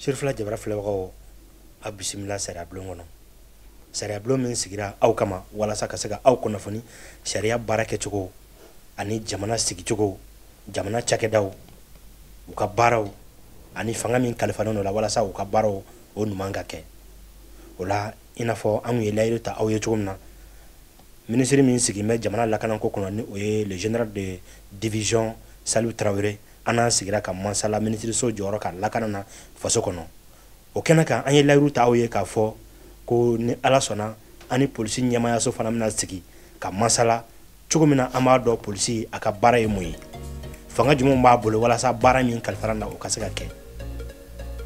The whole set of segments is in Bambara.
Sirifila Jabara filɛbagaw, aw bisimila sariya bulon kɔnɔ, sariya bulon min sigira aw kama walasa ka se ka aw kunnafoni sariya baara kɛcogo ani jamana sigicogo, jamana cakɛdaw u ka baaraw ani fanga min kalifalen don la walasa u ka baaraw o ɲuman ka kɛ. O la, i n'a fɔ an kun ye layidu ta aw ye cogo min na, minisiri min sigilen bɛ jamana lakanako kɔnɔ, ni o ye le général de division Saliu Tarawele, an n'an sigira ka masala minisiriso jɔyɔrɔ ka lakana na faso kɔnɔ. O kɛnɛ kan, an ye layidu ta aw ye k'a fɔ ko ni Ala sɔnna, an ni polisi ɲɛmayaso fana bɛna sigi ka masala cogo min na an b'a dɔn polisi a ka baara ye mun ye, fanga jumɛn b'a bolo walasa baara min kalifara na, o ka se ka kɛ.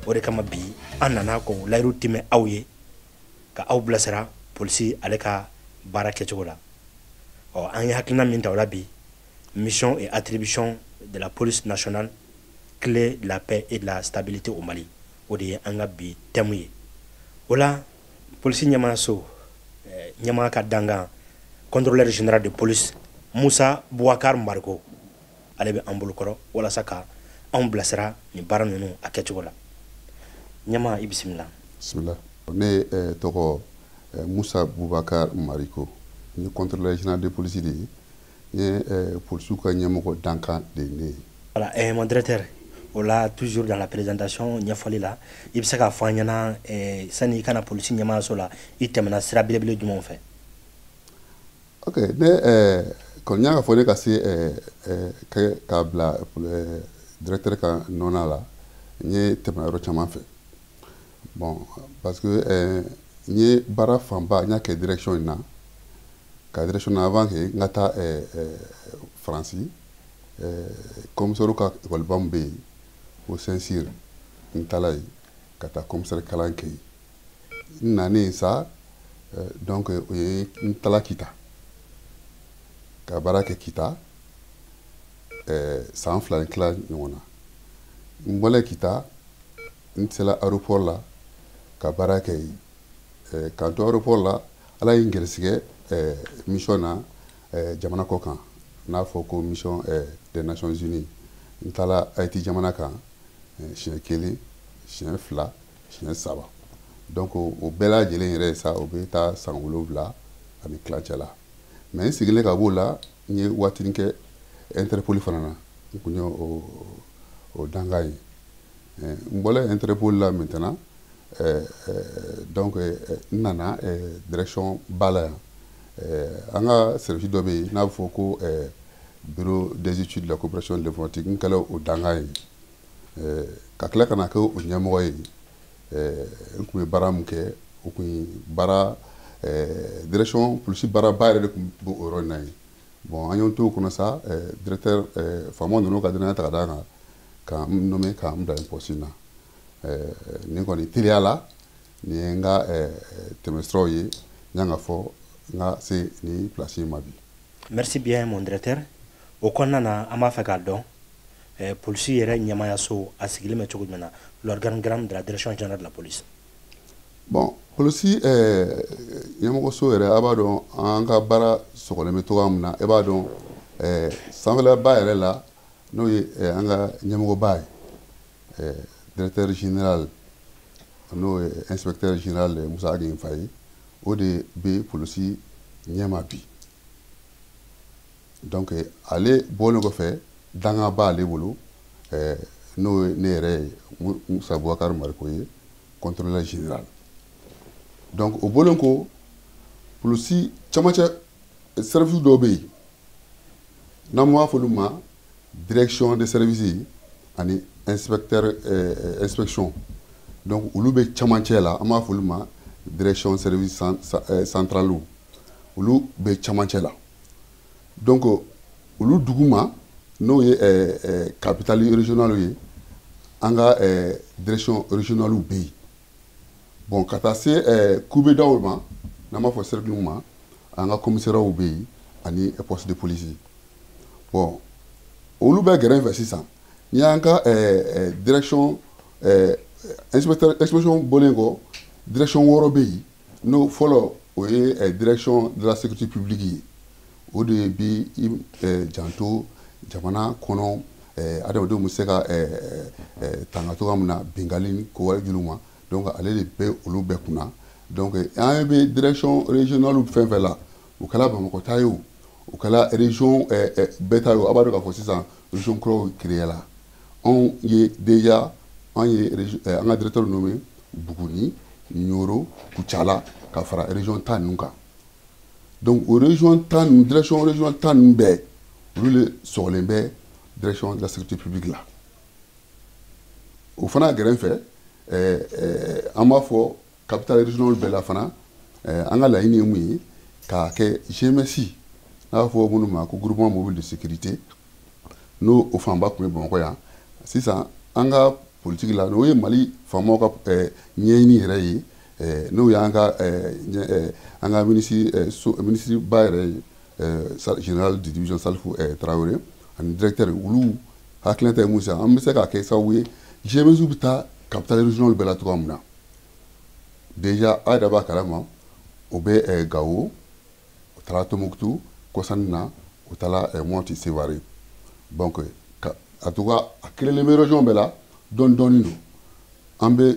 O de kama bi an nana k'o layidu timɛ aw ye, ka aw bilasira polisi ale ka baara kɛcogo la. Ɔ, an ye hakilina min ta o la bi, mission et attribution de la police nationale, clé de la paix et de la stabilité au Mali, o de ye an ka bi thème ye. O la, polisi ɲɛmaayaso ɲɛmaa ka dankan, contrôleur général de police Musa Bubakar Mariko, ale bɛ an bolokɔrɔ walasa ka anw bilasira nin baara ninnu a kɛcogo la. Ɲɛmaa, i bisimila. Bisimila. Ne tɔgɔ Musa Bubakar Mariko, n ye contrôleur général de police de ye, n ye polisiw ka ɲɛmɔgɔ dankan de ye ne ye. Voilà, mon directeur, o la, toujours dans la présentation, ɲɛfɔli la, i bɛ se k'a fɔ an ɲɛna, sani i ka na polisi ɲɛmaayaso la, i tɛmɛna sira belebele jumɛnw fɛ? Ok, ne kɔni y'a fɔ ne ka se kɛ k'a bila directeur ka nɔna la, n ye tɛmɛ yɔrɔ caman fɛ. Bon, parce que n ye baara fanba n y'a kɛ direction in na, ka direction na avant que n ka taa Faransi, commissaire ka ekɔliba min bɛ yen ko Saint-Cyr, n taala yen ka taa commissaire kalan kɛ yen. N nanen sa, donc o ye n taala Kita ka baara kɛ Kita san 2 ni tila ɲɔgɔn na. N bɔlen Kita, n sera aéroport la ka baara kɛ yen. K'an to aéroport la, Ala ye n gɛrɛsɛgɛ mission na jamana kɔ kan, n'a fɔ ko mission des Nations Unies. N taara Haïti jamana kan siɲɛ kelen, siɲɛ fila, siɲɛ saba. Donc o bɛɛ lajɛlen yɛrɛ sa, o bɛ taa san 7 ani tilancɛ la. Mais n seginnen ka b'o la, n ye waatinin kɛ Interpol fana na, n kun ye o dankan ye. N bɔlen Interpol la maintenant, donc n nana direction ba la yan. An ka service dɔ bɛ yen n'a bɛ fɔ ko bureau des études de la coopération de l'informatique, n kɛla o dankan ye, ka tila ka na kɛ o ɲɛmɔgɔ ye. N kun bɛ baara min kɛ, o kun ye baara direction polisi baaraba yɛrɛ de tun b'o yɔrɔ in na yen. Bon, an y'o to o kɔnɔ sa, directeur faamaw ninnu ka danaya ta ka d'a kan ka n nommé ka n bila nin poste in na. Nin kɔni teliya la, nin ye n ka tɛmɛsiraw ye n y'an ka fɔ n ka se nin place in ma bi. Merci bien, mon directeur. O kɔnɔna na, an b'a fɛ k'a dɔn polisi yɛrɛ ɲɛmayaso a sigilen bɛ cogo jumɛn na, l'organigramme de la direction générale de la police. Bon, polisi ɲɛmɔgɔso yɛrɛ, a b'a dɔn an ka baara sɔgɔlen bɛ cogoya min na. E b'a dɔn sanfɛlaba yɛrɛ la, n'o ye an ka ɲɛmɔgɔba ye, directeur général, n'o ye inspecteur général Musa Ag Intfa ye, o de bɛ polisi ɲɛma bi. Donc ale bɔlen kɔfɛ, danga b'ale bolo, n'o ye ne yɛrɛ ye, Musa Bubakari Mariko ye, contrôleur général. Donc o bɔlen ko, polisi camancɛ service dɔw bɛ yen n'an b'a fɔ olu ma direction de service ani inspecteur inspection. Donc olu bɛ camancɛ la, an b'a fɔ olu ma direction service centrale, olu bɛ camancɛ la. Donc olu duguma, n'o ye capitale régionale ye, an ka direction régionale bɛ yen. Bon, ka taa se kubedaw ma, n'an b'a fɔ cercle ma, an ka commissariat bɛ yen ani poste de police. Bon, olu bɛ gɛrɛn fɛ sisan. N'i y'an ka direction inspecteur inspection bɔlen kɔ, direction wɔɔrɔ bɛ yen. N'o fɔlɔ, o ye direction de la sécurité publique ye, o de bi i janto jamana kɔnɔ. Adamadenw bɛ se ka tanga cogoya min na binkanni ni ko wɛrɛ jugu ma. Donc ale de bɛ olu bɛɛ kunna. Donc an bɛ direction régionale fɛn fɛn la, o kɛra Bamakɔ ta ye, o o kɛra région bɛɛ ta ye o, a b'a dɔn k'a fɔ sisan région kuraw créé la. Anw ye déjà, an ye an ka directeur nommé Buguni, Nioro, Kucala, ka fara région 10 ninnu kan. Donc o région 10 ninnu, direction régionale 10 ninnu bɛɛ, olu de sɔgɔlen bɛ direction de la sécurité publique la. O fana gɛrɛn fɛ, an b'a fɔ capitale régionale bɛɛ la fana, an ka laɲini ye mun ye? K'a kɛ GMS, n'a b'a fɔ minnu ma ko groupement mobile de sécurité, n'o o fanba tun bɛ Bamakɔ yan. Sisan an ka politique la, n'o ye Mali faamaw ka ɲɛɲini yɛrɛ ye, n'o y'an ka an ka ministre, ministre ba yɛrɛ ye, général de division Salifu Tarawele ani directeur, olu hakilinata ye mun ye? An bɛ se k'a kɛ sababu ye GMS bɛ taa capitale régionale bɛɛ la cogoya min na. Déjà a yɛrɛ b'a kalama, o bɛ Gawo, o taara Tombouctou kɔsannin na, o taara Mopti, Sévaré. Donc en tout cas a créelen bɛ région bɛɛ la dɔɔni dɔɔni don. An bɛ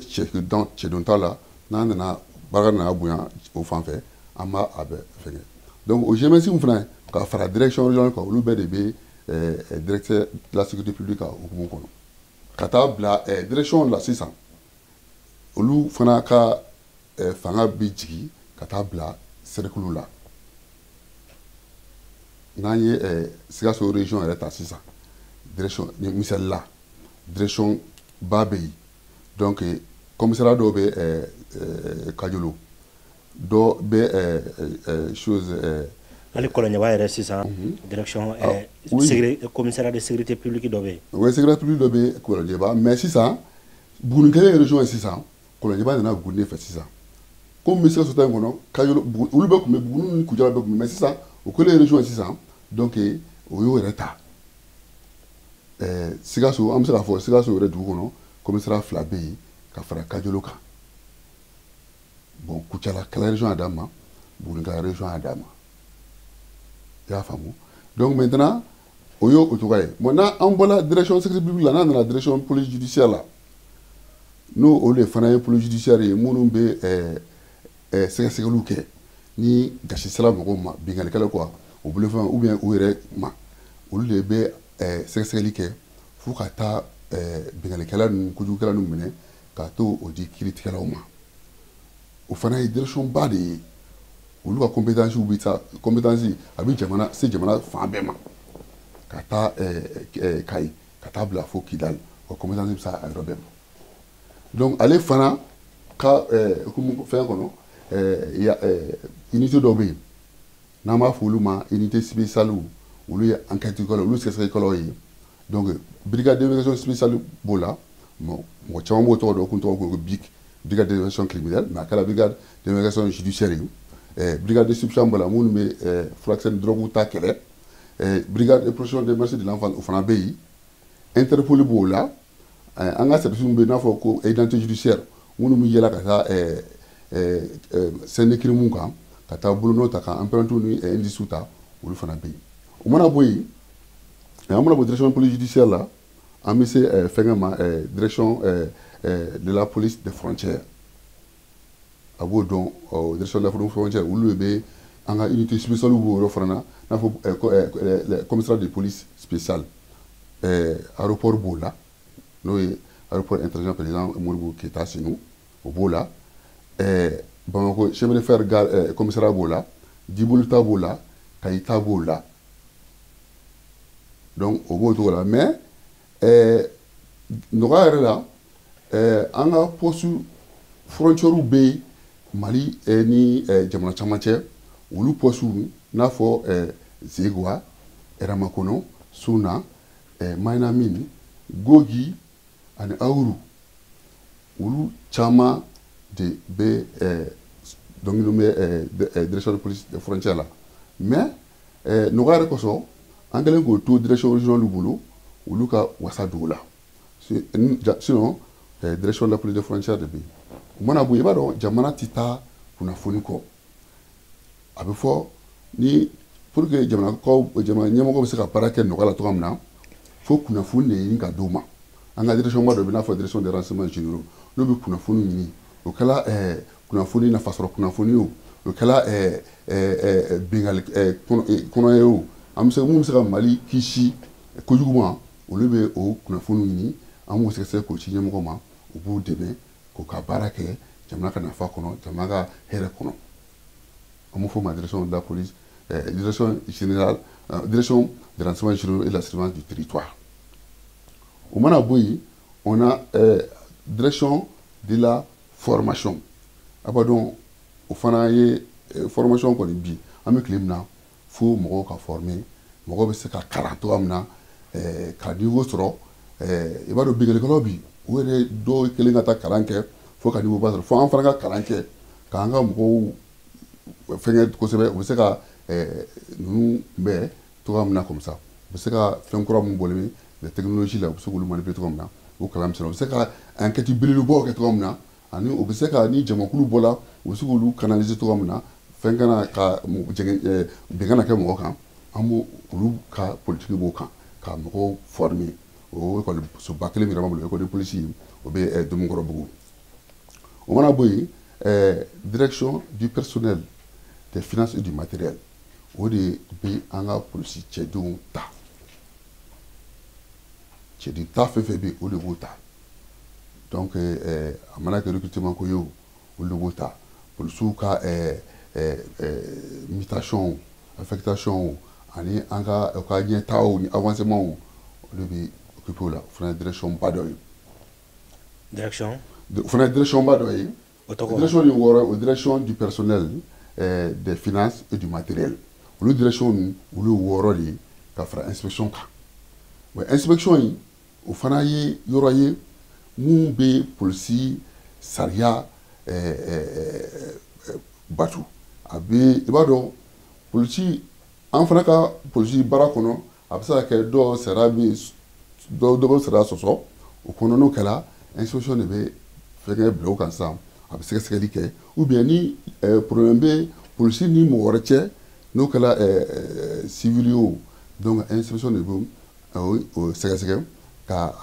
cɛdonta la, n'an nana baara nana bonya o fan fɛ, an b'a a bɛɛ fɛngɛ. Donc o GMS fana ka fara direction régionale kan, olu bɛɛ de bɛ directeur de la sécurité publique ka hukumu kɔnɔ ka taa bila direction la. Sisan olu fana ka fanga bɛ jigin ka taa bila cercle la. N'an ye Sikaso région yɛrɛ ta sisan, direction ni misali la, direction ba bɛ yen. Donc commissariat dɔw bɛ Kajolo, dɔ bɛ chose. Hali Kɔlɔnjɛba yɛrɛ sisan, direction, commissariat de sécurité publique dɔ bɛ yen. Oui, sécurité publique dɔ bɛ Kɔlɔnjɛba, mais sisan Buguni kɛlen région ye, sisan Kɔlɔnjɛba nana Buguni fɛ sisan. Komi Sikaso ta in kɔnɔ, Kajolo, olu bɛɛ tun bɛ Buguni ni Kucala bɛɛ tun bɛ, mais sisan o kɛlen région ye sisan, donc o y'o yɛrɛ ta. Sikaso, an bɛ se k'a fɔ Sikaso yɛrɛ dugu kɔnɔ, commissariat fila bɛ yen ka fara Kajolo kan. Bon, Kucala kɛla région y'a d'a ma, Buguni kɛla région y'a d'a ma, i y'a faamu. Donc maintenant o y'o o cogoya ye. Bon, n'an bɔra direction sécurité publique la, n'an nana direction police judiciaire la, n'o o de fana ye police judiciaire ye, minnu bɛ sɛgɛsɛgɛliw kɛ ni gasi sera mɔgɔw ma, binkannikɛlaw quoi, o bolofɛn ou bien u yɛrɛ ma, olu de bɛ sɛgɛsɛgɛli kɛ fo ka taa binkannikɛla ninnu, kojugukɛla ninnu minɛ ka t'o o di kiiritigɛlaw ma. O fana ye direction ba de ye. Olu ka compétence bɛ taa, compétence a bɛ jamana se jamana fan bɛɛ ma, ka taa Kayi ka taa bila fo Kidali, o compétence bɛ se a yɔrɔ bɛɛ ma. Donc ale fana ka hukumu fɛn kɔnɔ, unité dɔw bɛ yen n'an b'a fɔ olu ma unité spéciale, olu ye enquête kɛlaw, olu sɛgɛsɛgɛlikɛlaw ye. Donc brigade d'investigation spéciale b'o la. Mɔgɔ caman b'o tɔgɔ dɔn, o kun tɔgɔ ko BIC, brigade d'investigation criminelle, mais a kɛra brigade d'investigation judiciaire ye. Brigade de stupéfiant b'o la, minnu bɛ furakisɛ ni drogue ta kɛlɛ. Brigade de protection des merci de l'enfant, o fana bɛ yen. Interpol b'o la. An ka service bɛ yen n'a fɔ ko identité judiciaire, minnu bɛ yɛlɛ ka taa scène de crime kan, ka taa bolonɔ ta, ka empreinte ni indice ta, olu fana bɛ yen. O mana bɔ yen, an mana bɔ direction police judiciaire la, an bɛ se fɛnkɛ ma, direction de la police des frontières. A b'o dɔn, direction de la police frontière, olu de bɛ an ka unité spéciale b'o yɔrɔ fana na, n'a fɔ commissariat de police spécial. Aéroport b'o la, n'o ye aéroport international président Modibo Keita Senu, o b'o la. Bamakɔ chemin de fer gare commissariat b'o la, Djibouti ta b'o la, Kayi ta b'o la. Donc o b'o cogo la. Mais nɔgɔya yɛrɛ la, an ka poste frontière bɛ yen Mali ni jamana caman cɛ, olu poste n'a fɔ Zegwa, Heremakono, Suna, Mahina Mine, Gogi ani Awuru, olu caman de bɛ dɔnkili bɛ direction de police de frontière la. Mais nɔgɔya yɛrɛ kosɔn, an kɛlen k'o to direction régionale bolo, olu ka wasa don o la. Sinon direction de la police de frontière de bɛ yen. O mana bɔ yen, i b'a dɔn jamana tɛ taa kunnafoni kɔ. A bɛ fɔ ni pour que jamana ɲɛmɔgɔ bɛ se ka baara kɛ nɔgɔya la cogoya min na. Fo kunnafoni de ɲini ka d'u ma. An ka direction ba dɔ bɛ n'a fɔ direction des renseignements généraux, n'o bɛ kunnafoni ɲini. O kɛla kunnafoni nafasɔrɔ kunnafoni o, o kɛla bingali kɔnɔ ye o, an bɛ se mun bɛ se ka Mali kisi kojugu ma, olu bɛ o kunnafoni ɲini. An b'o sɛgɛsɛgɛ k'o ci ɲɛmɔgɔ ma, u b'u dɛmɛ k'u ka baara kɛ jamana ka nafa kɔnɔ, jamana ka hɛrɛ kɔnɔ. An b'o fɔ ma direction de la police, direction générale, direction des renseignements généraux et la surveillance du territoire. O mana bɔ yen, on a direction de la formation. A b'a dɔn, o fana ye formation kɔni, bi an bɛ tile min na, fo mɔgɔw ka former, mɔgɔw bɛ se ka kalan cogoya min na ka niveau sɔrɔ. I b'a dɔn, binkannikɛlaw bi, u yɛrɛ dɔw kelen ka taa kalan kɛ fo ka niveau ba sɔrɔ, fo an fana ka kalan kɛ k'an ka mɔgɔw fɛngɛ kosɛbɛ. U bɛ se ka ninnu kunbɛn cogoya min na, comme ça u bɛ se ka fɛn kura mun bɔlen bɛ technologie la, u bɛ se k'olu manipuler cogoya min na, o kalan bɛ sɔrɔ. U bɛ se ka enquête belebelebaw kɛ cogoya min na, ani u bɛ se ka ni jamakulu bɔla, u bɛ se k'olu canaliser cogoya min na, fɛn kana ka jɛngɛ, bin kana kɛ mɔgɔ kan. An b'o olu ka politique b'o kan ka mɔgɔw former. O ekɔlisoba kelen min yɛrɛ b'an bolo, école de police, o bɛ Domonkɔrɔbugu. O mana bɔ yen, direction du personnel, des finances et du matériel, o de bɛ an ka polisi cɛdenw ta. Cɛden ta fɛn fɛn bɛ yen, o de b'o ta. Donc a mana kɛ recrutement ko ye o, olu de b'o ta. Polisiw ka mutation, affectation, ani an ka u ka ɲɛtaaw ni avancement, olu bɛ occupé o la. O fana ye direction ba dɔ ye. Direction? O fana ye direction ba dɔ ye. O tɔgɔ? Direction ni wɔɔrɔ, o direction du personnel, des finances et du matériel, olu direction ninnu, olu ye wɔɔrɔ de ye ka fara inspection kan. Wa inspection in, o fana ye yɔrɔ ye mun bɛ polisi sariya batu. A bɛ, i b'a dɔn, polisi, an fana ka polisi baara kɔnɔ, a bɛ se ka kɛ dɔw sariya bɛ dɔw, dɔ bɛ sariya sɔsɔ o kɔnɔ. N'o kɛra, inspection de bɛ fɛngɛ bila o kan sisan, a bɛ sɛgɛsɛgɛli kɛ, ou bien ni problème bɛ polisi ni mɔgɔ wɛrɛ cɛ, n'o kɛra civil ye o, donc inspection de bɛ o sɛgɛsɛgɛ ka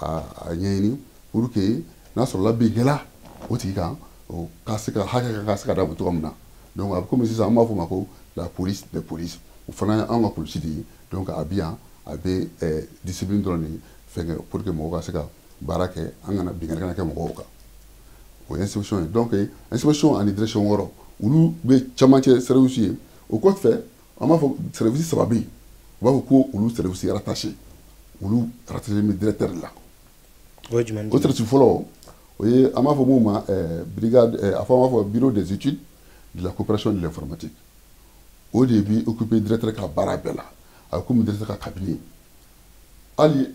a ɲɛɲini pour que n'a sɔrɔla bin kɛla o tigi kan, o ka se ka hakɛ ka se ka d'a ma cogoya min na. Donc a bɛ komi sisan an b'a fɔ o ma ko la police des polices. O fana ye anw ka polisi de ye. Donc a bɛ yan, a bɛ discipline dɔrɔn de fɛngɛ pour que mɔgɔw ka se ka baara kɛ, an kana binkanni kana kɛ mɔgɔw kan. O ye inspection ye. Donc inspection ani direction wɔɔrɔ, olu bɛ camancɛ service ye. O kɔfɛ, an b'a fɔ service saba bɛ yen, u b'a fɔ ko olu service rattaché, olu rattaché bɛ directeur de la. O ye jumɛn? O service fɔlɔ, o ye an b'a fɔ mun ma brigade, a fɔ an b'a fɔ bureau des études, de la coopération, de l'informatique. O de bi occupé directeur ka baara bɛɛ la. A bɛ komi directeur ka cabinet. Hali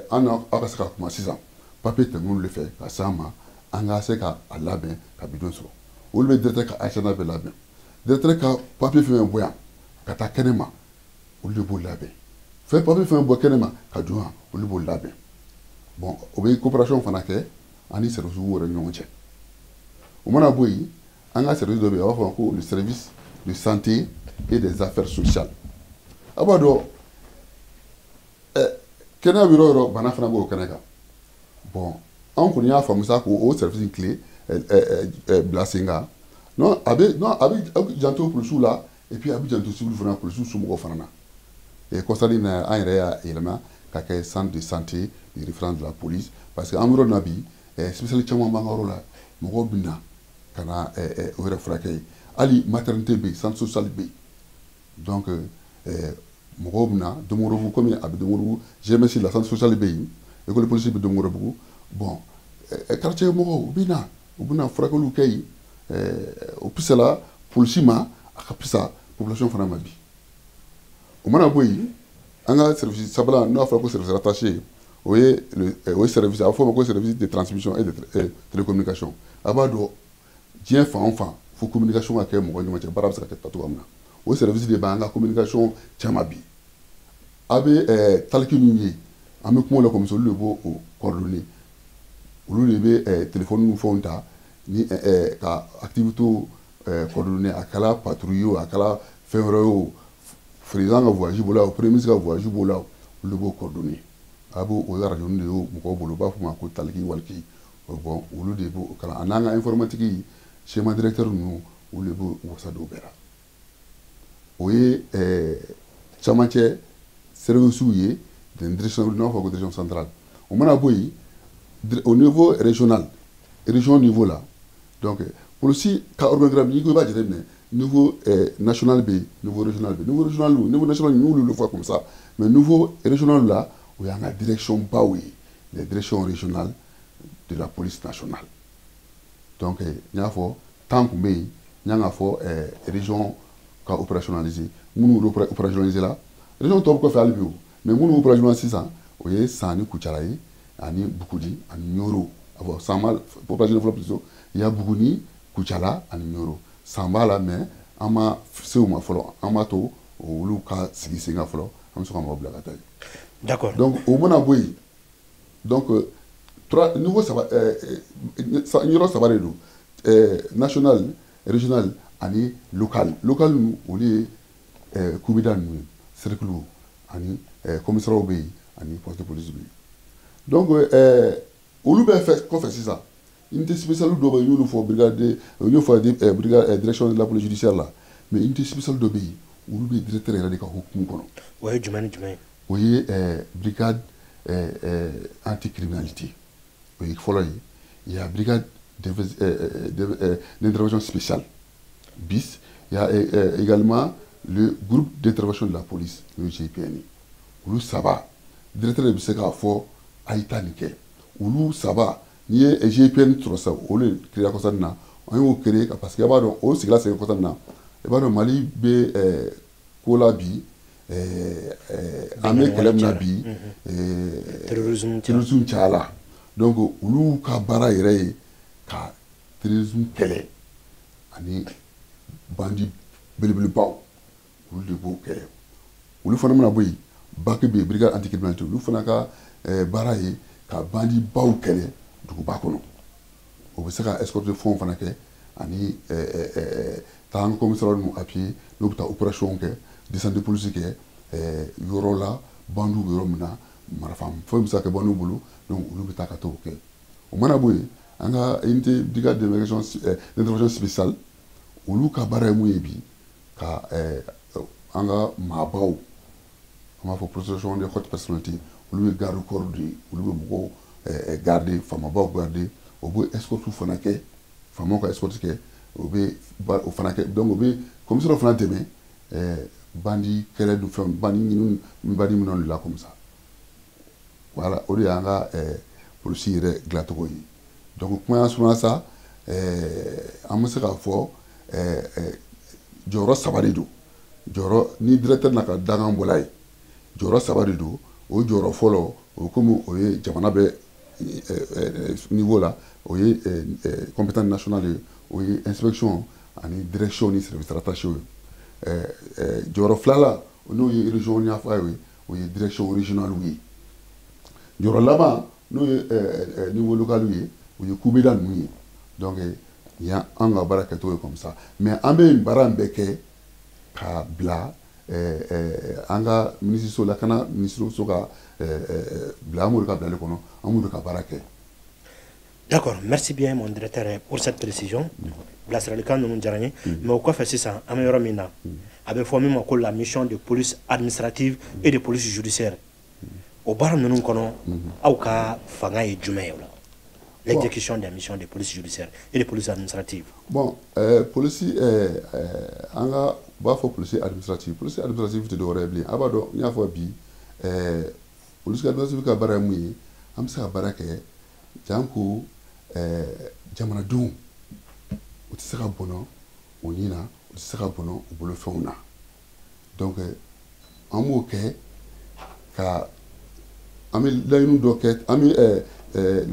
an na aw ka se ka kuma sisan, papier tɛmɛn'olu de fɛ ka s'an ma, an ka se ka a labɛn ka bidon sɔrɔ. Olu bɛ directeur ka agenda bɛɛ labɛn. Directeur ka papier fɛn fɛn bɔ yan ka taa kɛnɛ ma, olu de b'o labɛn. Fɛn papier fɛn bɔ kɛnɛ ma ka don yan, olu b'o labɛn. Bon, o bɛ coopération fana kɛ an ni service yɛrɛ ni ɲɔgɔn cɛ. O mana bɔ yen, an ka service dɔ bɛ yen, a b'a fɔ ko le service de santé et des affaires sociales. A b'a dɔn, kɛnɛya bɛ yɔrɔ o yɔrɔ, bana fana b'o kɛnɛ kan. Bon, an kɔni y'a faamu sa k'o service in tile bila sen kan. Non, a bɛ, non, a bɛ janto polisiw la, et puis a bɛ janto civil fana, polisiw somɔgɔw fana na. Kɔsali na, an yɛrɛ y'a yɛlɛma ka kɛ centre de santé de référence de la police, parce que an bɛ yɔrɔ min na bi, spécialiste caman b'an ka yɔrɔ la, mɔgɔw bɛ na ka na o yɛrɛ furakɛ yen. Hali maternité bɛ yen, centre social bɛ yen. Donc mɔgɔw bɛ na Domonkorobugu, komi a bɛ Domonkorobugu GMS la, centre social bɛ yen, école police bɛ Domonkorobugu. Bon, quartier mɔgɔw, u bɛ na, u bɛ na furakɛliw kɛ yen. O fisala polisi ma, a ka fisa population fana ma bi. O mana bɔ yen, an ka service sabanan, n'o fɔra ko service rattaché, o ye service, a bɛ fɔ o ma ko service de transmission et de télécommunication. A b'a dɔn, diɲɛ fan o fan, fo communication ka kɛ mɔgɔ ni ɲɔgɔn cɛ, baara bɛ se ka kɛ cogoya min na. O service de b'an ka communication caman bi. A bɛ talkie ninnu ye, an bɛ kuma o la comme ça, olu de b'o o coordonner. Olu de bɛ téléphone ni fɛnw ta ni ka activité coordonner, a kɛra patrouille ye o, a kɛra fɛn wɛrɛ ye o, président ka voyage b'o la o, premier ministre ka voyage b'o la, olu de b'o coordonner. A b'o o arajo de y'o mɔgɔw bolo, u b'a fɔ o ma ko talkie walkie. Bon, olu de b'o kalan, a n'an ka informatique schéma directeur ninnu, olu de b'o wasa don bɛɛ la. O ye camancɛ service ye de direction, n'a fɔ ko direction centrale. O mana bɔ yen, au niveau régional, région niveau la, donc polisi ka organigramme, n'i ko i b'a jateminɛ, niveau national bɛ yen, niveau régional bɛ yen. Niveau régional, niveau national, n'olu le fɔ comme ça, mais niveau régional la, o y'an ka direction baw ye, les directions régionales de la police nationale. Donc n y'a fɔ 10 tun bɛ yen, n y'an ka fɔ région ka opérationnaliser. Minnu opérationnaliser la, région tɔw kɔfɛ hali bi o, mais minnu opérationnaliser sisan, o ye San ni Kucala ye, ani Buguni ani Ɲoro. Bon, San ma opérationnel fɔlɔ plutôt. Il y a Buguni, Kucala ani Ɲoro. San b'a la, mais an ma se u ma fɔlɔ, an b'a to olu ka sigi sen kan fɔlɔ, an bɛ sɔn ka mɔgɔ bila ka taa yen. Donc o mana bɔ yen, donc trois niveau saba, yɔrɔ saba de don: national, régional ani local. Local ninnu, olu ye kubida ninnu ye, cercle ani commissariat bɛ yen, ani poste de police bɛ yen. Donc olu bɛɛ fɛ kɔfɛ sisan, unité spéciale dɔ bɛ yen, n y'olu fɔ brigade, n y'o fɔ brigade, direction de la police judiciaire la, mais unité spéciale dɔ bɛ yen, olu bɛ directeur yɛrɛ de ka hukumu kɔnɔ. O ye jumɛn ni jumɛn ye? O ye brigade anticriminalité, o ye fɔlɔ ye. Il y a brigade d'intervention spéciale bis, il y a également le groupe d'intervention de la police, le GIPN. Olu saba, directeur de bɛ se k'a fɔ a ye taa nin kɛ. Olu saba, n'i ye GIPN sɔrɔ sisan, olu de créé kɔsa nin na. An y'o créé parce que i b'a dɔn, o sigila sen kɔsa nin na, i b'a dɔn Mali bɛ ko la bi, an bɛ kɛlɛ min na bi, terrorisme cayala. Donc olu ka baara yɛrɛ ye ka terrorisme kɛlɛ ani bandi belebelebaw, olu de b'o kɛ. Olu fana mana bɔ yen, BAC bɛ yen, brigade anticriminalité, olu fana ka baara ye ka bandibaw kɛlɛ duguba kɔnɔ. O bɛ se ka escorte fɛnw fana kɛ, ani taa an ka commissariat ninnu appuyer n'u bɛ taa opération kɛ, descente de police kɛ yɔrɔ la, bandiw bɛ yɔrɔ min na, marifa fɛn bɛ se ka kɛ bandiw bolo. Donc olu bɛ taa ka t'o kɛ. O mana bɔ yen, an ka unité brigade d'intervention spéciale, olu ka baara ye mun ye bi? Ka an ka maabaw, an b'a fɔ protection des hautes personnalités, olu ye garde corps de ye, olu bɛ mɔgɔw garder, faamabaw garder. O bɛ escorte fana kɛ, faamaw ka escorte kɛ, o bɛ o fana kɛ. Donc o bɛ commissaire fana dɛmɛ bandi kɛlɛ ni fɛn, bandi ɲini, bandi minɛnw de la comme ça. Voilà, o de y'an ka polisi yɛrɛ dilancogo ye. Donc kuma surunya sa, an bɛ se k'a fɔ jɔyɔrɔ saba de don. Jɔyɔrɔ ni directeur n'a ka dangan bɔla yen, jɔyɔrɔ saba de don. O jɔyɔrɔ fɔlɔ, o komi o ye jamana bɛ niveau la, o ye compétence nationale ye, o ye inspection ani direction ni service rattaché ye. Jɔyɔrɔ filanan, n'o ye région ɲɛfa ye, o ye direction régionale ye. Jɔyɔrɔ laban, n'o ye niveau local ye, o ye kubeda ninnu ye. Donc nin y'an ka baara kɛcogo ye comme ça. Mais an bɛ baara in bɛɛ kɛ ka bila an ka minisiriso, lakana minisiriso ka bila, an b'o de ka bilali kɔnɔ, an b'o de ka baara kɛ. D'accord, merci bien mon directeur pour cette précision. Bilasiralikan ninnu diyara n ye, mais o kɔfɛ sisan, an bɛ yɔrɔ min na, a bɛ fɔ min ma ko la mission de police administrative et de police judiciaire. O baara ninnu kɔnɔ, aw ka fanga ye jumɛn ye o la? L'exécution des missions de police judiciaire et de police administrative. Bon, police, an ka u b'a fɔ police administrative. Police administrative tɛ dɔwɛrɛ ye bilen. A b'a dɔn, n y'a fɔ bi, police administrative ka baara ye mun ye? An bɛ se ka baara kɛ janko jamanadenw u tɛ se ka bɔnɔ u ni na, u tɛ se ka bɔnɔ u bolofɛnw na. Donc an b'o kɛ ka an bɛ laɲini dɔ kɛ, an bɛ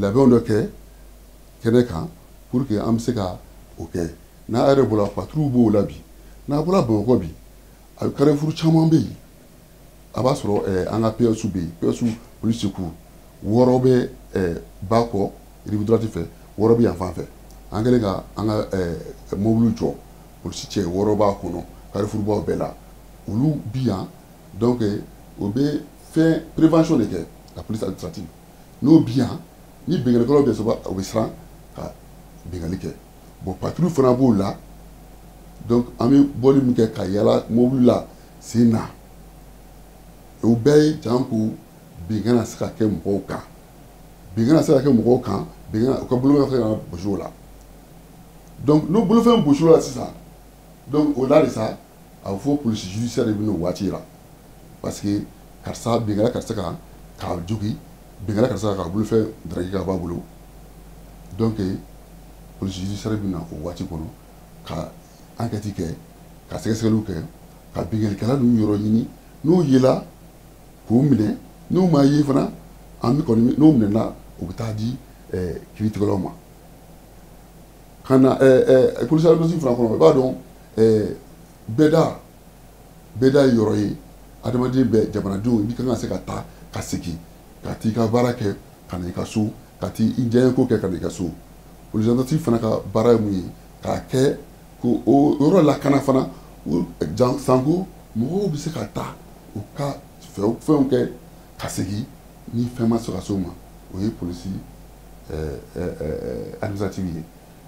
labɛnw dɔ kɛ kɛnɛ kan pour que an bɛ se ka o kɛ. N'a yɛrɛ bɔra, patrouille b'o la bi. N'a bɔra Bamakɔ bi, a carrefour caman bɛ yen, a b'a sɔrɔ an ka PS bɛ yen, PS police secours 6 bɛ ba kɔ rive droite fɛ, 6 bɛ yan fan fɛ. An kɛlen ka an ka mobili jɔ, polisi cɛ 6 b'a kɔnɔ, carrefour baw bɛɛ la, olu bi yan. Donc o bɛ fɛn prévention de kɛ. La la police administrative. N'o bi yan, ni binkannikɛlaw bɛ sɔrɔ, u bɛ siran ka binkanni kɛ. Bon, patrouille fana b'o la. Donc an bɛ bɔli min kɛ ka yala mobili la sen na, o bɛɛ ye janko bin kana se ka kɛ mɔgɔw kan, bin kana se ka kɛ mɔgɔw kan, bin kana u ka bolofɛn kana gosi o la. Donc n'o bolofɛn gosi o la sisan, donc o la de sa, a bɛ fɔ police judiciaire de bɛ n'o waati la, parce que karisa bin kɛra karisa kan k'a jogi, bin kɛra karisa kan k'a bolofɛn daraki ka b'a bolo. Donc police judiciaire bɛ na o waati kɔnɔ ka enquête kɛ, ka sɛgɛsɛgɛliw kɛ, ka binkannikɛla ninnu yɔrɔ ɲini. N'o yela k'u minɛ, n'u ma ye fana, an bɛ kɔni n'o minɛna, u bɛ taa di kiiritigɛlaw ma. Ka na police administrative fana kɔnɔ, i b'a dɔn bɛɛda ye yɔrɔ ye, adamaden bɛɛ, jamanadenw, i kan ka se ka taa ka segin ka t'i ka baara kɛ ka na i ka so, ka t'i diyaɲɛko kɛ ka na i ka so. Police administrative fana ka baara ye mun ye? K'a kɛ ko o yɔrɔ lakana fana, sanko mɔgɔw bɛ se ka taa u ka fɛnw kɛ ka segin ni fɛn ma se ka s'o ma. O ye polisi administrative ye.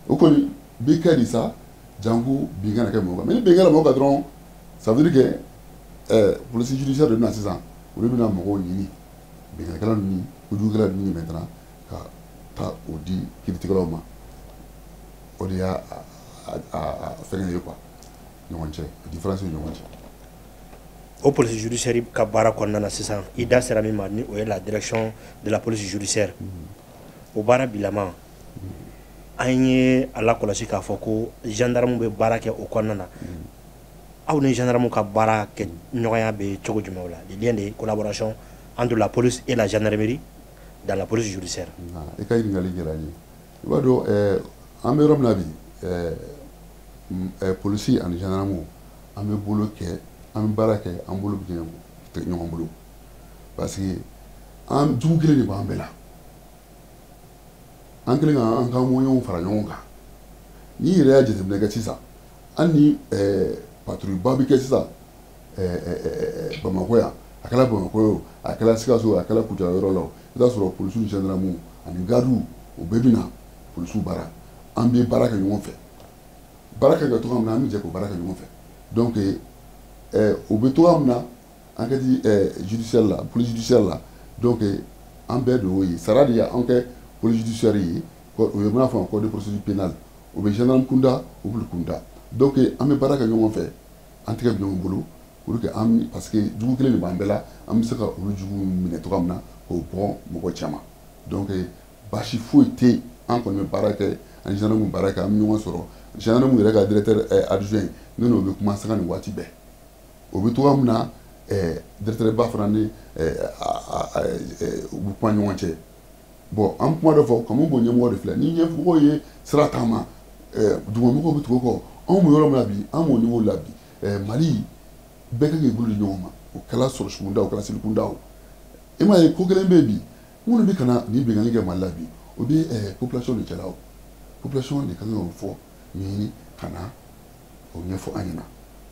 O kɔni bɛ kɛ de sa, janko bin kana kɛ mɔgɔ kan. Mais ni bin kɛra mɔgɔ kan dɔrɔn, ça veut dire que police judiciaire de bɛ na sisan, olu bɛna mɔgɔw ɲini, binkannikɛla ninnu, kojugukɛla ninnu maintenant, ka taa o di kiiritigɛlaw ma. O de y'a a fɛngɛ ye quoi, ɲɔgɔn cɛ, a différence ni ɲɔgɔn cɛ. O police judiciaire ka baara kɔnɔna na sisan, i da sera min ma, ni o ye la direction de la police judiciaire, o baara bilama, an ye a lakɔlɔsi k'a fɔ ko gendarme bɛ baara kɛ o kɔnɔna na. Aw ni gendarme ka baara kɛ ɲɔgɔnya bɛ cogo jumɛn la, les liens de collaboration entre la police et la gendarmerie dans la police judiciaire? I ka ɲininkali diyara n ye. I b'a dɔn, an bɛ yɔrɔ min na bi, polisi ani gendarme, an bɛ bolo kɛ, an bɛ baara kɛ, an bolo bɛ ɲɔgɔn bolo, parce que an jugu kelen de b'an bɛɛ la. An kɛlen ka an ka moyens fara ɲɔgɔn kan. N'i yɛrɛ y'a jateminɛ kɛ sisan, hali ni patrouille ba bɛ kɛ sisan Bamakɔ yan, a kɛra Bamakɔ ye o, a kɛra Sikaso, a kɛra Kucala yɔrɔ la o, i bɛ t'a sɔrɔ polisiw ni gendarmew ani gardiw, o bɛɛ bɛ na polisiw baara. An bɛ baara kɛ ɲɔgɔn fɛ. Baara kɛ cogoya min na, an bɛ jɛ k'o baara kɛ ɲɔgɔn fɛ. Donc o bɛ cogoya min na enquête judiciaire la, police judiciaire la, donc an bɛɛ de y'o ye. Sara de y'an kɛ police judiciaire ye, o ye bɛna fɔ code de procédure pénale, o bɛ gendarme kunda, o bɛ kunda. Donc an bɛ baara kɛ ɲɔgɔn fɛ, an tɛgɛ bɛ ɲɔgɔn bolo pour que an, parce que jugu kelen de b'an bɛɛ la, an bɛ se ka olu jugu minɛ cogoya min na k'o bɔ mɔgɔ caman. Donc baasi foyi tɛ yen, an kɔni bɛ baara kɛ, an gendarme baara kɛ, an bɛ ɲɔgɔn sɔrɔ. Gendarme yɛrɛ ka directeur adjoint, ne n'o bɛ kuma sanga ni waati bɛɛ. O bɛ cogoya min na, directeur ba fana ni u bɛ kuma ɲɔgɔn cɛ. Bon, an kuma dɔ fɔ, comme b'o ɲɛmɔgɔ de filɛ, ni ɲɛmɔgɔ ye sira taama, dugumamɔgɔw bɛ tugu o kɔ. Anw bɛ yɔrɔ min na bi, an b'o niveau la bi. Mali bɛɛ kan k'i bolo di ɲɔgɔn ma, o kɛra sɔrɔsi kunda, o kɛra seli kunda o. E m'a ye, ko kelen bɛ yen bi, minnu bɛ ka na nin binkanni kɛ Mali la bi, o bɛ population de cɛla. O population de kan k'o fɔ ɲini ka na o ɲɛfɔ an ɲɛna.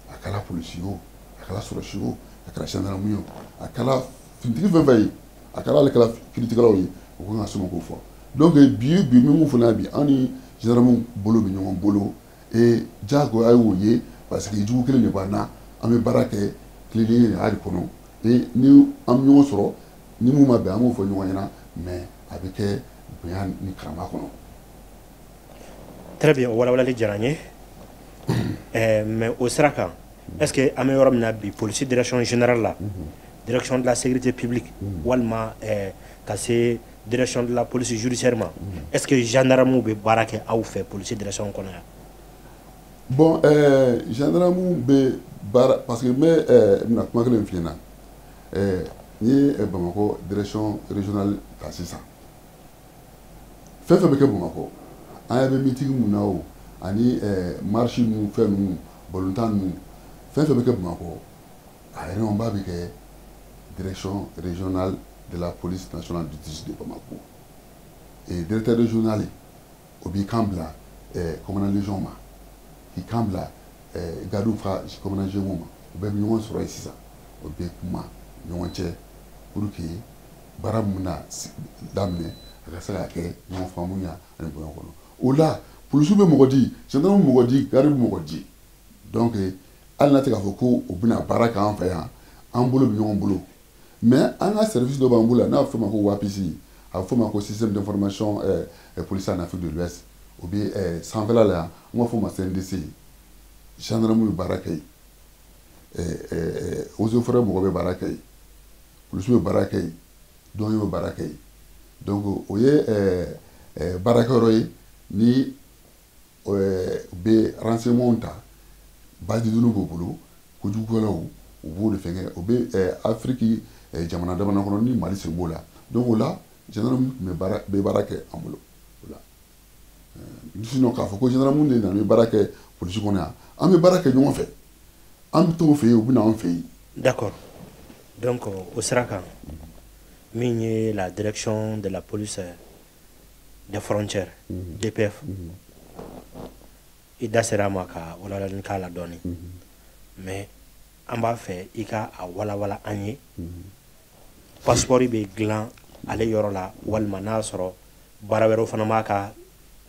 A kɛra polisi ye o, a kɛra sɔrɔsi ye o, a kɛra gendarme ye o, a kɛra finitigi fɛn fɛn ye, a kɛra hali kɛra kiiritigɛlaw ye, o kan ka sɔn k'o fɔ. Donc bi bi min fana bi, an ni gendarme bolo bɛ ɲɔgɔn bolo et diyagoya y'o ye, parce que jugu kelen de b'an na. An bɛ baara kɛ tilennenya de kɔnɔ et ni an bɛ ɲɔgɔn sɔrɔ ni mun ma bɛn, an b'o fɔ ɲɔgɔn ɲɛna, mais a bɛ kɛ bonya ni karama kɔnɔ. Très bien, o walawalali diyara n ye. Mais o sira kan, est ce que an bɛ yɔrɔ min na bi, police direction générale la, direction de la sécurité publique, walima ka se direction de la police judiciaire ma, est ce que gendarme bɛ baara kɛ aw fɛ police direction kɔnɔ yan? Bon, gendarme bɛ baara, parce que n bɛ bɛna kuma kelen f'i ɲɛna. N'i ye Bamakɔ direction régionale ta sisan, fɛn fɛn bɛ kɛ Bamakɔ, an ɲɛ bɛ meeting mun na o, ani marche ninnu, fɛn ninnu, balontan ninnu, fɛn fɛn bɛ kɛ Bamakɔ, a réunion ba bɛ kɛ direction régionale de la police nationale du district de Bamako. Et directeur régional, o b'i kan bila commandant légion ma, k'i kan bila gardiw ka commandant généraux ma. U bɛɛ bɛ ɲɔgɔn sɔrɔ yen sisan, o bɛ kuma ɲɔgɔn cɛ pour que Baara min na daminɛ, a ka se ka kɛ ɲɔgɔn faamuya ani bonya kɔnɔ. O la, polisiw bɛ mɔgɔ di, gendarme bɛ mɔgɔ di, garde bɛ mɔgɔ di. Donc hali n'a tɛ k'a fɔ ko u bɛna baara kɛ an fɛ yan, an bolo bɛ ɲɔgɔn bolo. Mais an ka service dɔ b'an bolo yan, n'a bɛ f'o ma ko WAPIS, a bɛ f'o ma ko système d'information policier en Afrique de l'Ouest. O bɛ sanfɛla la yan, an b'a f'o ma CNDC. Gendarme bɛ baara kɛ yen, eaux et forêts mɔgɔ bɛ baara kɛ yen, polisiw bɛ baara kɛ yen, douaniers bɛ baara kɛ yen. Donc o ye baarakɛyɔrɔ ye ni u bɛ renseignement ta, base de données b'u bolo, kojugukɛlaw u b'o de fɛngɛ. O bɛ Afiriki jamana damadɔ kɔnɔ ni Mali sen b'o la. Donc o la, gendarme bɛ baara kɛ an bolo o la. Sinon k'a fɔ ko gendarme de nana baara kɛ polisi kɔnɔ yan, an bɛ baara kɛ ɲɔgɔn fɛ, an bɛ t'o fɛ yen, u bɛ na an fɛ yen. D'accord. Donc o sira kan, min ye la direction de la police des frontières, DPF, i da sera a ma ka walawalali k'a la dɔɔni, mais an b'a fɛ i ka a walawala an ye. Passeport bɛ dilan ale yɔrɔ la, walima n'a y'a sɔrɔ baara wɛrɛw fana b'a ka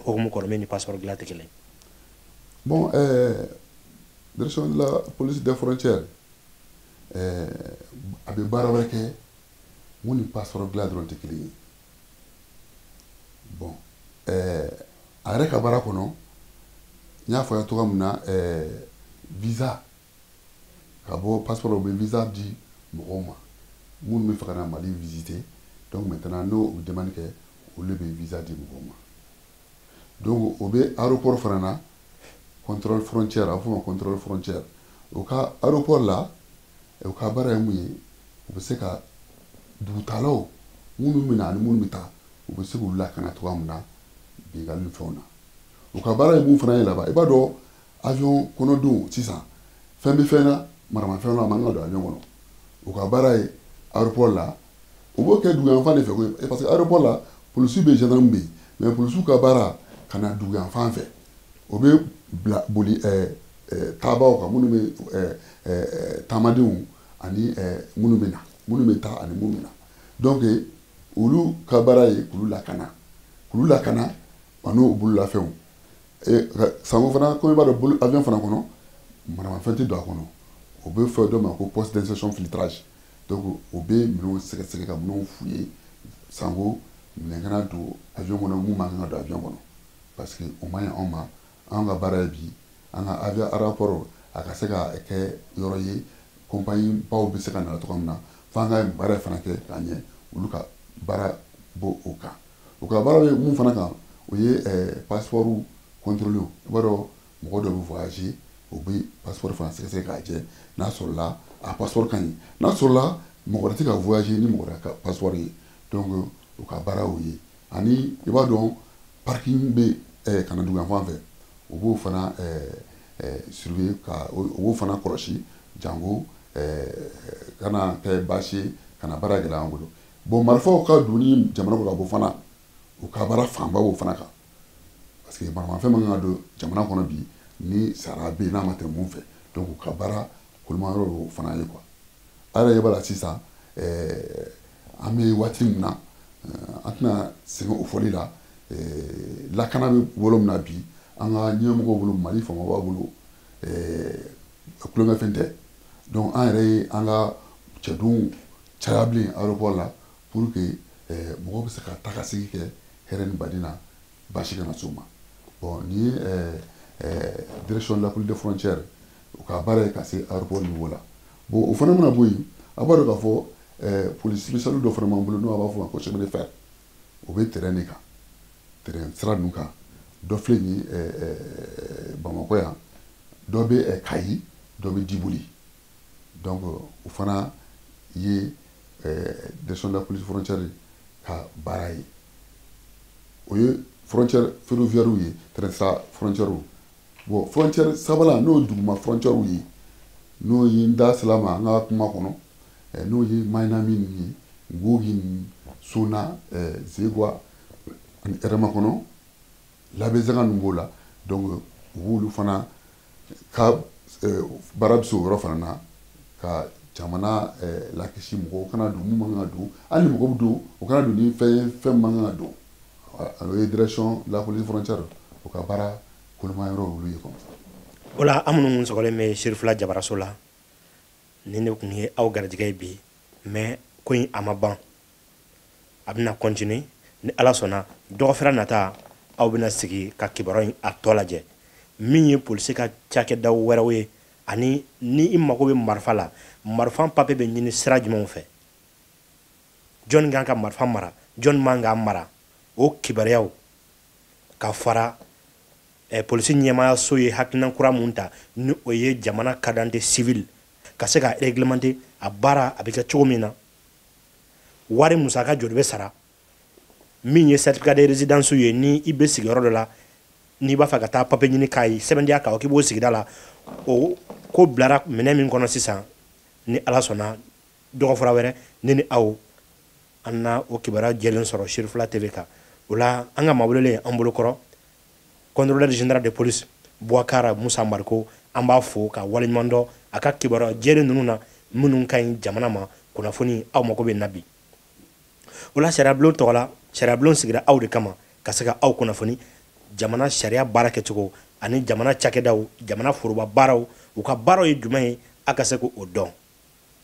hukumu kɔnɔ min ni passeport dilan tɛ kelen? Bon, direction de la police des frontières, a bɛ baara wɛrɛ kɛ mun ni passeport dilan dɔrɔn tɛ kelen ye. Bon, a yɛrɛ ka baara kɔnɔ, n y'a fɔ a ye cogoya min na, visa ka bɔ passeport, u bɛ visa di mɔgɔw ma minnu bɛ fɛ ka na Mali visiter. Donc maintenant, n'o u demande kɛ, olu de bɛ visa di mɔgɔw ma. Donc o bɛ aéroport fana na, contrôle frontière, a bɛ f'o ma contrôle frontière. O ka aéroport la, u ka baara ye mun ye? U bɛ se ka dugutalaw minnu bɛ na ani minnu bɛ taa, u bɛ se k'olu lakana cogoya min na binkanni ni fɛnw na. U ka baara ye mun fana ye laban, i b'a dɔn avion kɔnɔdenw sisan, fɛn bɛ fɛn na, maramafɛn na, a man kan ka don avion kɔnɔ. U ka baara ye aéroport la, u b'o kɛ dugu yanfan de fɛ koyi, parce que aéroport la, polisiw bɛ yen, gendarme bɛ yen, mais polisiw ka baara ka na dugu yanfan fɛ, o bɛ bila boli taabaw kan, minnu bɛ taamadenw ani minnu bɛ na, minnu bɛ taa ani minnu bɛ na. Donc olu ka baara ye k'olu lakana ani u bololafɛnw. Sango fana, komi i b'a dɔn, bolo avion fana kɔnɔ, maramafɛn tɛ don a kɔnɔ. O bɛ fɔ dɔ ma ko poste d'inspection filtrage. Donc o bɛ minɛnw sɛgɛsɛgɛ ka minɛnw fouiller, sango minɛn kana don avion kɔnɔ mun man kan ka don avion kɔnɔ, parce que o man ɲi anw ma. Anw ka baara ye bi, an ka avion aéroport a ka se ka kɛ yɔrɔ ye compagnie baw bɛ se ka na cogoya min na, f'an ka baara fana kɛ k'a ɲɛ. Olu ka baara b'o o kan. U ka baara bɛ mun fana kan, o ye passeport contrôle. I b'a dɔn, mɔgɔ dɔ bɛ voyager, o bɛ passeport fana sɛgɛsɛgɛ k'a jɛ n'a sɔrɔla a passeport ka ɲi, n'a sɔrɔla mɔgɔ wɛrɛ tɛ ka voyager ni mɔgɔ wɛrɛ ka passeport ye. Donc u ka baara y'o ye. Ani i b'a dɔn, parking bɛ ka na dugu yanfan fɛ, u b'o fana surveiller, ka u b'o fana kɔlɔsi, jango kana kɛ baasi ye ka na baara gɛlɛya an bolo. Bon, marifaw ka donni jamana kɔnɔ ka bɔ fana, u ka baara fanba b'o fana kan, parce que maramafɛn man kan ka don jamana kɔnɔ bi ni sara bɛ yen n'a ma tɛmɛ mun fɛ. Donc u ka baara kolomayɔrɔ y'o fana ye quoi. A yɛrɛ ɲɛ b'a la sisan, an bɛ waati min na, an tɛna sɛgɛn o fɔli la. Lakana bɛ bolo min na bi, an ka ɲɛmɔgɔw bolo, Mali faamabaw bolo, kulonkɛfɛn tɛ. Donc an yɛrɛ ye an ka cɛdenw caya bilen aéroport la pour que mɔgɔw bɛ se ka taa ka segin kɛ hɛrɛ ni baden na, baasi kana s'u ma. Bon, nin ye direction de la police des frontières, u ka baara ye ka se aéroport niveau la. Bon, o fana mana bɔ yen, a b'a dɔn k'a fɔ police spéciale dɔ fana b'an bolo, n'o b'a fɔ o ma ko chemin de fer. O bɛ terrain de kan, terrain sira ninnu kan. Dɔ filɛ nin ye Bamakɔ yan, dɔ bɛ Kayi, dɔ bɛ Diboli. Donc o fana ye direction de la police frontière ka baara ye. O ye frontière ferroviaire ye, train sira frontière. Bon, frontière sabanan, n'o ye duguma frontière ye, n'o ye n da sera ma an ka kuma kɔnɔ, n'o ye Mayinami ninnu ye, Ngogi ninnu, Sona, Zegwa ani Hɛrɛmakɔnɔ, Labezanga ninnu b'o la. Donc u b'olu fana ka baara bɛ se o yɔrɔ fana na ka jamana lakisi mɔgɔw kana don mun man kan ka don, hali ni mɔgɔ bɛ don, o kana don ni fɛn ye fɛn man kan ka don. O ye direction de la police frontière, o ka baara koloma yɔrɔ olu ye comme ça. O la, an minnu sɔgɔlen bɛ Sirifila jabaraso la, ni ne tun ye aw garijɛgɛ ye bi, mais ko in a ma ban, a bɛna continuer. Ni Ala sɔnna, dɔgɔfɛrɛ nata, aw bɛna sigi ka kibaruya in a tɔ lajɛ, min ye polisi ka cakɛdaw wɛrɛw ye, ani ni i mago bɛ marifa la, marifa papier bɛ ɲini sira jumɛnw fɛ, jɔnni kan ka marifa mara, jɔnni man k'a mara, o kibaruyaw ka fara polisi ɲɛmaayaso ye hakilina kura mun ta, ni o ye jamana carte d'identité civile ka se ka réglementer, a baara a bɛ kɛ cogo min na, wari musaka joli bɛ sara, min ye certificat de résidence ye, ni i bɛ sigiyɔrɔ dɔ la, n'i b'a fɛ ka taa papier ɲini k'a ye sɛbɛntiya k'a fɔ k'i b'o sigida la, o ko bilara minɛn min kɔnɔ sisan. Ni Ala sɔnna, dɔgɔfura wɛrɛ, ne ni aw an na o kibaruya jɛlen sɔrɔ Sirifila TV kan. O la, an ka maa welelen an bolo kɔrɔ, contrôleur général de police Boubacar Moussa Mariko, an b'a fo ka waleɲuman dɔn a ka kibaruya jɛlen ninnu na, minnu ka ɲi jamana ma. Kunnafoni aw mago bɛ na bi. O la, sariyabulon tɔgɔ la, sariyabulon sigira aw de kama ka se ka aw kunnafoni jamana sariya baara kɛcogo ani jamana cakɛdaw, jamana foroba baaraw, u ka baaraw ye jumɛn ye, a ka se k'o dɔn.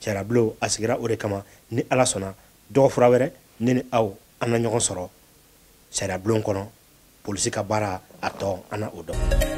Sariyabulon a sigira o de kama. Ni Ala sɔnna, dɔgɔfura wɛrɛ, ne ni aw an na ɲɔgɔn sɔrɔ sariyabulon kɔnɔ, polisi ka baara a tɔ an na o dɔn.